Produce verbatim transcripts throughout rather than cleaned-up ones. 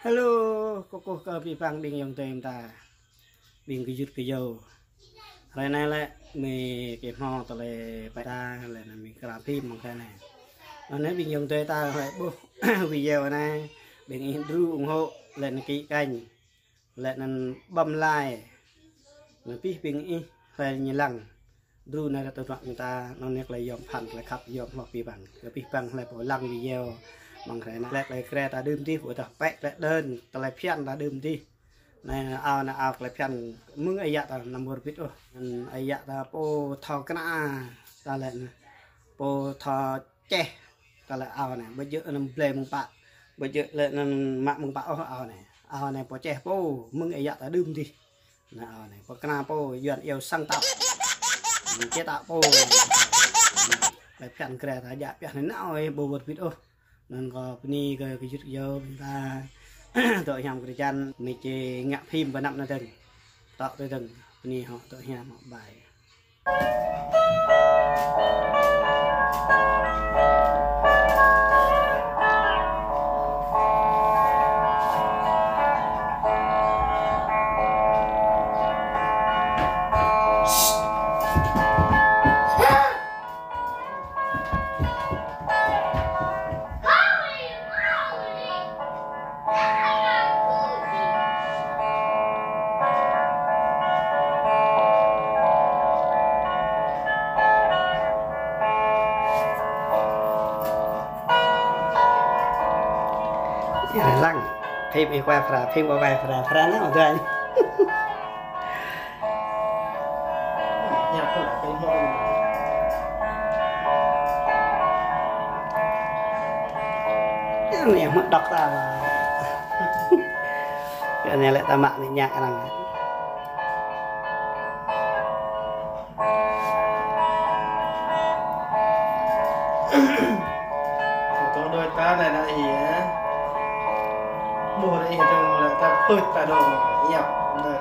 Hello, kơkuh kơ abih bang ƀing ayŏng adơi ta, ƀing gơyut gơyâo. Hrơi anai lĕ mơi kơmơi hmâo tơlơi pơtă lĕ anŭn mơi kra phim mơ̆ng hrơi anai. Anŭn ƀing ayŏng adơi ta hlơi ƀuh video anai, ƀing ih đru ủng hộ lĕ anŭn klik kênh, lĕ anŭn bấm like. Anŭn pih ƀing ih hlơi ñu lăng đru anai ră tơdruă ñu ta, anŭn anai tơlơi yom phăn, tơlơi khăp yom hloh abih bang. Kơ abih bang hlơi pô lăng video mơ̆ng hrơi anai, lĕ tơlơi kre ta đưm dih, ƀu tah pĕ tơlơi đơn, tơlơi phiăn ta đưm dih. Anai ao anai ao tơlơi phiăn mơ̆ng ơi yă ta anăm wơr bĭt ôh. Anŭn ơi yă ta pô thâo kơnă ta lĕ anŭn. Pô thâo čeh ta lĕ ao anai, ƀu djơ̆ anŭn blơi mơ̆ng pă, ƀu djơ̆ lĕ anŭn mă mơ̆ng pă ôh ao anai. Ao anai pô čeh pô, mơ̆ng ơi yă ta đưm dih. Anŭn ao anai, pô kơnă pô Yuan iâu sáng tạo. Chế tạo pô. Lĕ phiăn kre ta djă pioh anai nao ơi, ƀu wơr bĭt ôh. Anŭn kơ bơni kơ gơyut gơyâo ƀing ta dŏ hiam kơ drơi jan, mơi či ngă phim ƀơi anăp anai dơ̆ng. Tŏ tui dơ̆ng, bơni hŏ, dŏ hiam hŏ, bye. Lăng, phim ih quay phra, phim quay phra, phra nao dai. Anai hmư̆ đŏk ta. Anai lĕ ta mă anai ñă arăng. Tơdơi ta anai anai ih. Ƀuh anai ih dơ̆ng lĕ ta pơ̆t ta dơ̆ng. Yap. Anai.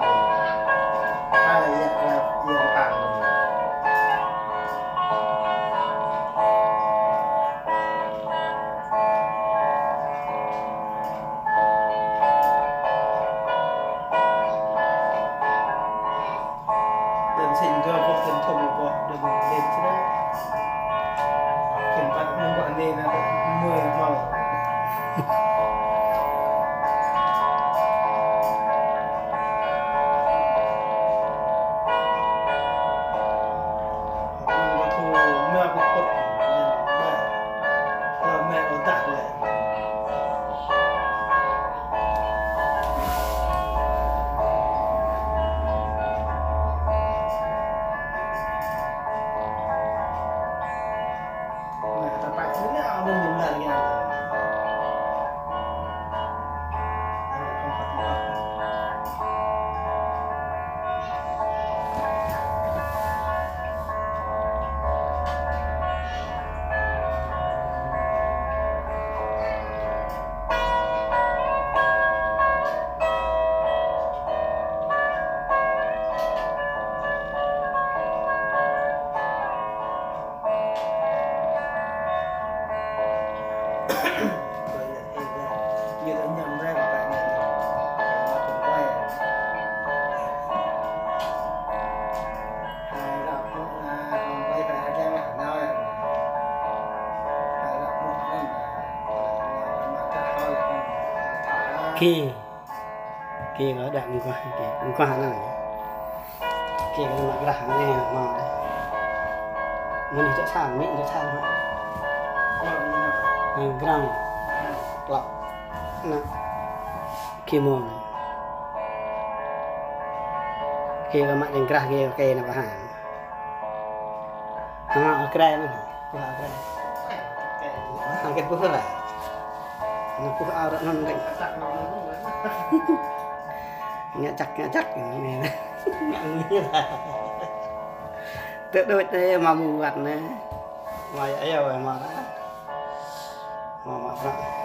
Hai yap lĕ yap pang. Đơn sinh dua boh, đơn thŭm dua boh, đơn lên chứ đó. Khen bắt mông boh anai nă, mơi mâo. Mông boh thu mơi boh kŭt, mơi. Lơ mơi ôh tah lĕ. Kì, kì ngă đăk mơguah, kì mơguah anai. Kì ngă mă grah anai mă. Mơnuih čŏk sang, mĭn čŏk sang mă. Anai grah. Klăp. Anai. Kì mơ̆n. Kì ngă mă đing grah kì, kì anai pơhang. Hăng mă grah anai. Pơhang grah. Hăng kĕt pơhang lah. Anai pơhang ră anŭn rĕng. Ngă čăk, ngă čăk. Ngă ngă lah. Tơ đôč tơ mă mơ̆ng wăt anai. Mă yă yă mă lah. Mă mă lah.